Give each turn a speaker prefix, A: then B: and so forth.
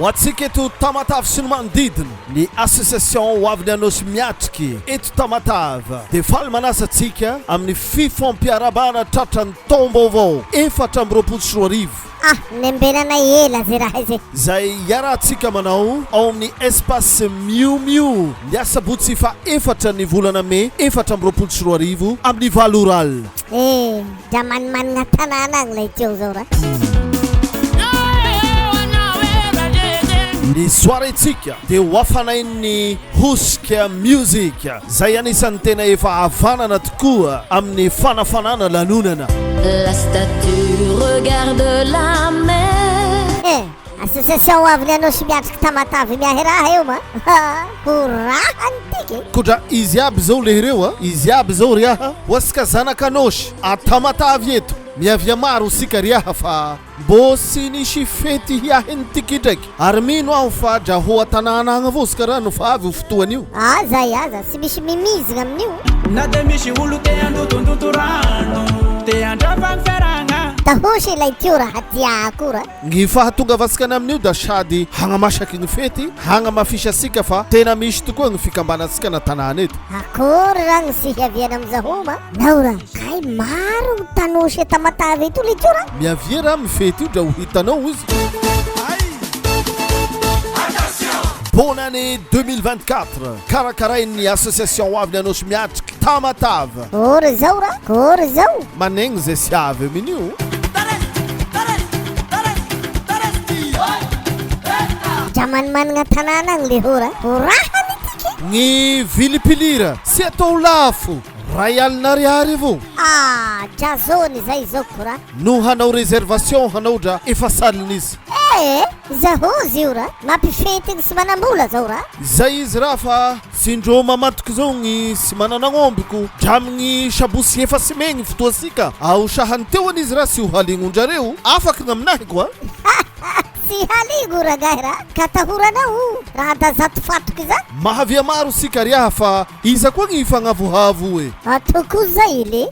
A: Ho antsika eto Tamatave sy ny manodidina, ny Association Ho Avy Ny Anôsy Miatriky eto Tamatave dia faly manasa antsika amin'ny fifampiarahabana tratran'ny taom-baovao 2024.
B: Ah, nembenanay ela ze raha ze.
A: Izay iarahantsika manao ao amin'ny Espace Miu Miu ny asabotsy faha efatra ny volana mey 2024 amin'ny valo ora alina.
B: Eh, dra manimanigna tanàna agny lay teo zao ra.
A: Ny soirée-ntsika dia ho hafanain'ny Hosika Music, izay anisan'ny tena efa havanana tokoa amin'ny fanafanana lanonana.
C: La statue regarde la mer.
B: Eh, association ho avy ny Anôsy miatriky Tamatave miahy raha eo ma. Ho raha ny tiky e.
A: Kodra izy aby zao lehireo a, izy aby zao ry aha, ho asika zanak'Anôsy a Tamatave eto, miavia maro isika ry aha fa. Mbô sy nisy fety hiahy ny tiky ndraiky ary mino aho fa dra ho a-tanàna agny avao izy karaha no fa avy io fotoana io.
B: Aza e aza, tsy misy mimizigna amin'io.
D: Na dia misy olo te handotondoto rano, te handrava ny fiarahagna.
B: Tahosy ilay tio raha tia akora.
A: Gny fahatongavatsika amin'io da sady hagnamasaky gny fety, hagnamafisasika fa tena misy tokoa gny fikambanantsika na tanàna eto.
B: Akory ra gny sy hiaviana amizahoma nao ra kay maro gny tanosy e Tamatave eto le tio ra.
A: Miavia ra mifety io dra ho hitanao ozy. Bonne année 2024 karakarain'ny association ho avy ny Anôsy Miatriky Tamatave.
B: Kôry zao ra, kôry zao.
A: Manegny zay sy avy amin'io.
B: Dra manimanigna tanàna agny le hora, ho rahany tiky.
A: Gny vilipilira tsy atao lafo, ray alina ariary avao.
B: Ah, dra zôny zay zôko ra.
A: No hanao réservation hanao dra efa salina izy.
B: Eh, zahozy io ra, mampifentigny sy manambola zao ra.
A: Izay izy ra fa tsindrô mamatoky zao gny sy mananagnomby ko dramigny sabosy efa sy megny fotoasika ao sahany teo an izy ra sy ho halignon-drareo afaky gn'aminahy koa.
B: Tsy haligno rangahy ra, ka atahoranao raha da zato fatoky za.
A: Mahavia maro sika ry aha fa Iza koa gny hifagnavohavo e?
B: Ataoko zay le.